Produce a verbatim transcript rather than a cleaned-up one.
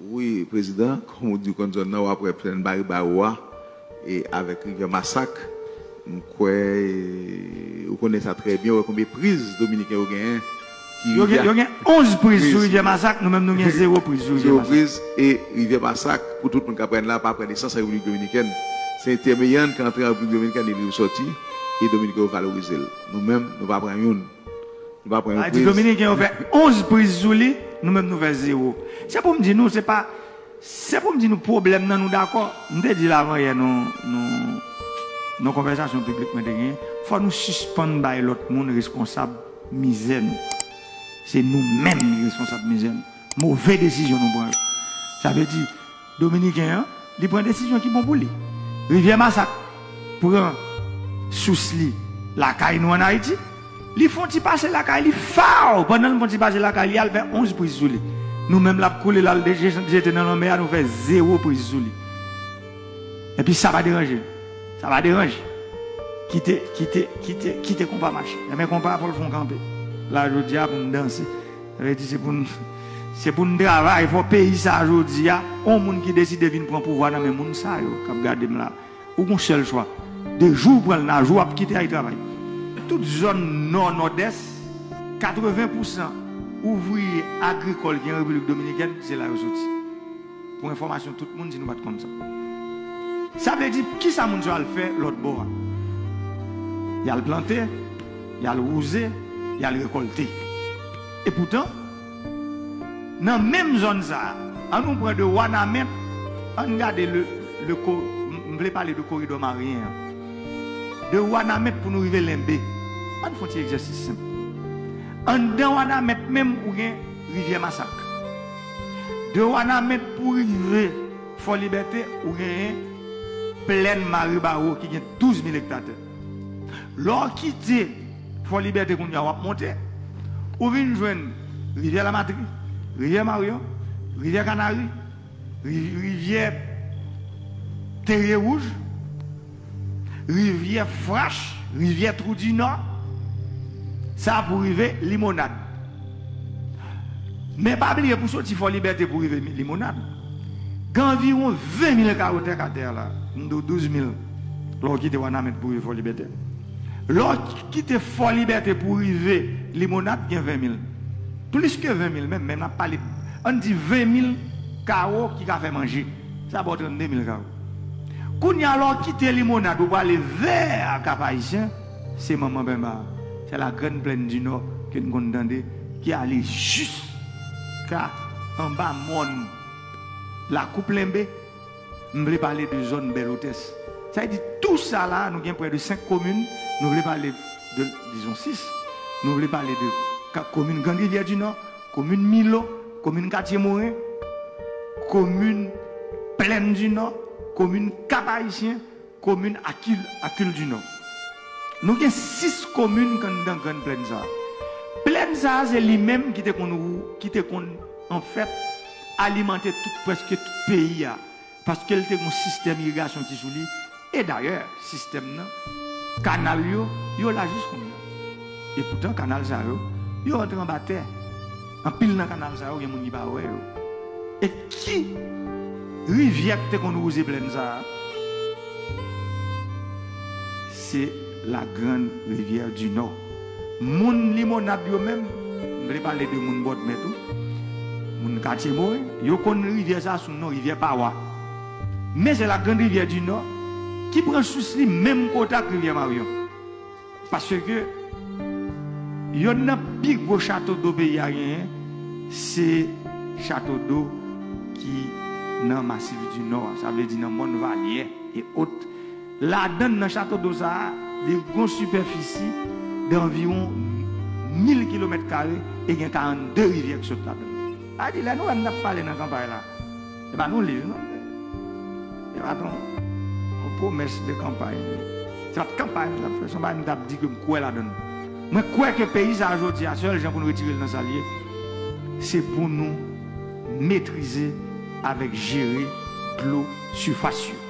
Wi, Prezidan, kòm ou di w konn zòn nan, w ap wè plèn Baribawo a, e avèk Rivyè Masak, m kwè, e, ou konnen sa trè byen, ou wè konbyen priz Dominiken yo genyen. Ki Yo gen, rivyè yo gen onz priz sou Rivyè Masak, nou menm nou gen zewo priz sou Rivyè Masak. Zewo priz, e Rivyè Masak, pou tout moun k ap pran la, pa pran nesans an Repiblik Dominikèn. Se entèmeyan k antre an Repiblik Dominikèn, e li resòti, e Dominiken yo valorize l. Nou menm, nou pa pran youn. Nou pa pran yon priz. Sa di Dominiken yo fè onz priz sou li, nou menm nou fè zewo. Se pou m di nou, se pa, se pou m di nou pwoblèm nan, nou dakò. M te di l avan yè nan, nan, nan konvèsasyon piblik mwen te genyen, fò nou sispann bay lòt moun responsab mizè nou. Se nou menm ki responsab mizè nou. Move desizyon nou pran yo. Sa vle di, Dominiken an, li pran desizyon ki bon pou li. Rivyè Masak pran sous li lakay nou ann Ayiti. Li fè yon ti pase lakay li, faw! Pandan l fè yon ti pase lakay li, al fè onz priz sou li. Nou menm l ap koule, l al de-, jete nan lanmè a, nou fè zewo priz sou li. Epi sa pa deranje. Sa pa deranje. Kite, kite, kite, kite konpa mache. Enben konpa fò l fè yon kanpe. La jodi a pou n danse. Sa vle di se pou n, se pou n travay, fò peyi sa a jodi a, yon moun ki deside vin pran pouvwa nan men moun sa yo k ap gade m la. Ou gon sèl chwa. De jou w pran l nan jou w ap kite al travay. Tout zòn nò, nòdès, katreven pousan ouvriye agrikòl ki an Repiblik Dominikèn, se la yo soti. Pou enfòmasyon tout moun, si nou pa t konn sa. Sa vle di, kisa moun sa yo al fè lòt bò a? Y al plante, y al wouze, y al rekòlte. Epoutan, nan menm zòn sa a, ann nou pran de Wanament, ann gade le, le ko-, m, m vle pale de koridò maryen an. De Wanament pou nou rive Lenbe. Ann fè yon ti egzèsis senp. Anndan Wanament menm, ou gen Rivyè Masak. De Wanament pou rive Fò Libète, ou genyen plèn Maribawo ki gen douz mil ekta tè. Lè w kite Fò Libète kounye a, w ap monte, ou vin jwenn Rivyè Lamatri, Rivyè Maryon, Rivyè Kanari, ri-, Rivyè Terye Wouj, Rivyè Frach, Rivyè Twou di Nò, sa pou rive Limonad. Men pa bliye pou soti Fò Libète pou rive Limonad, gen anviwon ven mil kawo tè k atè a la. M di w douz mil lè w kite Wanament pou rive Fò Libète. Lè w kite Fò Libète pou rive Limonad, gen ven mil. Plis ke ven mil menm, men n ap pale, ann di ven mil kawo ki ka fè manje. Sa ba w trannde mil kawo. Kounye a, lè w kite Limonad, ou prale vè Kap Ayisyen, se Manman Penba. Se la Grande Plaine du Nord ke n konn tande, ki ale jiska anba mòn Lakoup Lenbe. M vle pale de zòn Bèl Otès. Sa vle di, tou sa la, nou gen prè de senk komin. Nou vle pale de, dizon, sis. Nou vle pale de ka-, komin Grand Rivière du Nord, komin Milo, komin Katye Moren, komin Plèn di Nò, komin Kap Ayisyen, komin Akil, Akil di Nò. Nou gen sis komin anndan Grann Plèn sa a. Plèn sa a, se li menm ki te konn wou-, ki te konn, anfèt, alimante tout, prèske tout peyi a. Paske l te gen yon sistèm irigasyon ki sou li. E dayè, sistèm nan, kanal yo, yo la jis kounye a. Epoutan, kanal sa yo, yo rantre anba tè. Anpil nan kanal sa yo, gen moun ki pa wè yo. E ki rivyè ki te konn wouze plèn sa a? Se la Grande Rivière du Nord. Moun Limonad yo menm, m vle pale de moun Bòdmè tou, moun Katye Moren, yo konn rivyè sa a sou non Rivyè Pawa. Men se la Grande Rivière du Nord ki pran sous li menm kote ak Rivyè Maryon. Paske yonn nan pi gwo chato do peyi a genyen, se chato do ki nan Masif di Nò a, sa vle di nan Mòn Valyè e ot. Ladann nan chato do sa a, li gon sipèfisi danviwon mil kilomèt kare e gen karannde rivyè ki sot ladann. Sa di, lè nou wè m t ap pale nan kanpay la, se pa nan liv, non. Se pa t yon, yon pwomès de kanpay. Se pa t kanpay m t ap fè, se yon bagay m t ap di ke m kwè ladann. Mwen kwè ke peyi sa a jodi a, sèl jan pou nou retire l nan sa l ye, se pou nou metrize avèk jere dlo sifas yo.